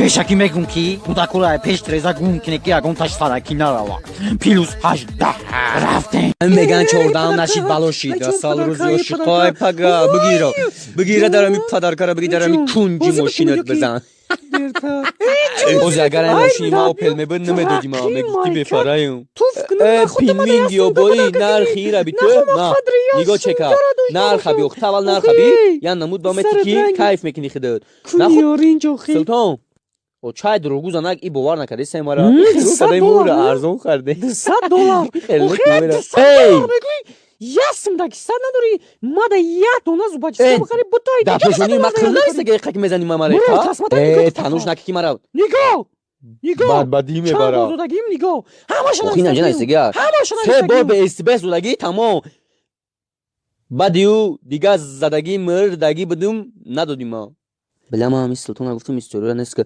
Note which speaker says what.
Speaker 1: Пешакӣ мегум, ки кӯдакура пеш треза гум кине, ки ягон таш саракӣ нарава. Плюс 18 рафтем.
Speaker 2: Меган, 14-ам нашид, бало шид. Асал рӯзи ошиқой пага бигиро, бигира, дарами падаркара биги, дарами кунҷи мошинат бизан. Ози агар ай мошини ма Опел мебуд, намедодӣ ма, мегуфтӣ бефараем. Э, пинминги ёбои нархи ира би ту ма нигоҳ чека, нарха би, тавал нарха би, я намуд ба мети, ки кайф мекунӣ худат. Султон, о чай дурӯғгӯ занак и бовар накарди, се мара садаи мура арзон харде.
Speaker 3: 100 доллар.
Speaker 2: Эй!
Speaker 3: Ясм да киса надори, мада як дона зубочистка бихари, бутай.
Speaker 2: Да пешонии ма қилнаистага, қак мезани ма маре. Э, тануш наки, ки мара
Speaker 3: Нигоҳ, нигоҳ.
Speaker 2: Бадбадӣ мебара.
Speaker 3: Зудагим, нигоҳ, ҳамаша.
Speaker 2: Охи, наҷа наистага, се бор ба СБ зудагӣ, тамом. Баъди ӯ дига задагӣ, мирдагӣ будум, надодим ма. Била, ма ҳами Султона гуфтум, история нест ки.